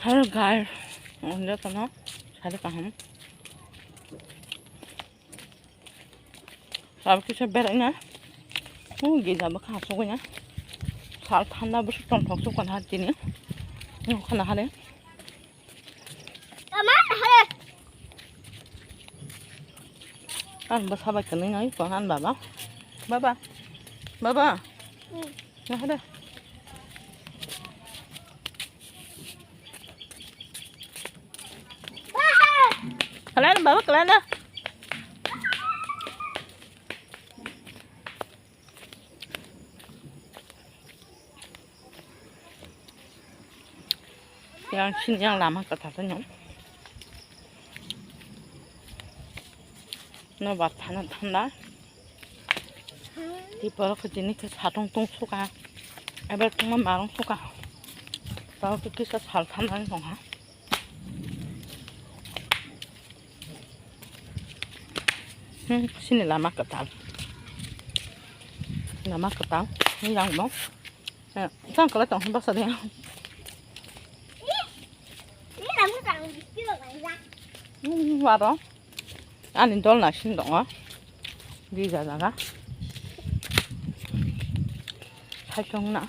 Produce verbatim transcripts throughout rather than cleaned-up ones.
Hello guys, ang jotono sari kaham. Sab kisa berai na, hmm, gija bwkha asugwi na. Sal thanda bwswk tongthok sukha na tini. Hmm, khana hare. Ang bwsa bai kwnwi nai ko han baba. Baba. Baba. Hmm. Nahada. Kalana baba, kalana. Yang sini yang lama kata tanya. No bar thana thanda. Tiporo khe tini khe satung tung suka. Ebar tungma marung suka. Tao khe kisa sal thanda tongha. Hmm, sini lama kwtal. Lama kwtal. Yang mo. Eh, sang kwlai tong basa de. Hmm, waro. Ani dol na sin tongo. Di jaga. Hai tong na.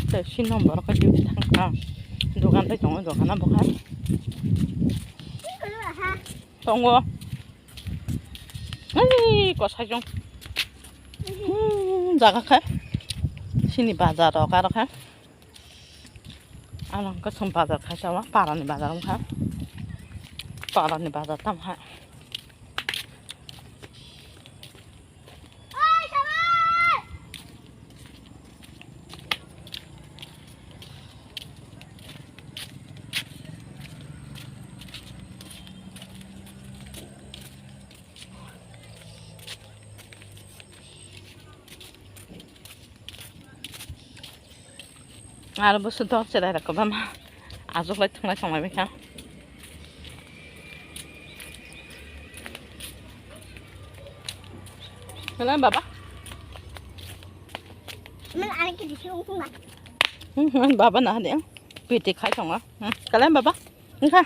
Te sin nombor ko di thang ka. Dogan de tongo, dogan na bokhai. Tongo. Ai, kosai jong. Hmm, jaga khe. Sini bazar rok aro khe. Ano khe sum bazar khe sawa, parani bazar wngkha. Parani bazar tam hai. Aro busu dok cherai rok kwbangma ajuklai thunglai tonglaibaikhang. Hello baba. Mel ani kiti si ungkung na. Hmm, baba na de. Piti khai tongo. Hmm, kalam baba. Wngkha.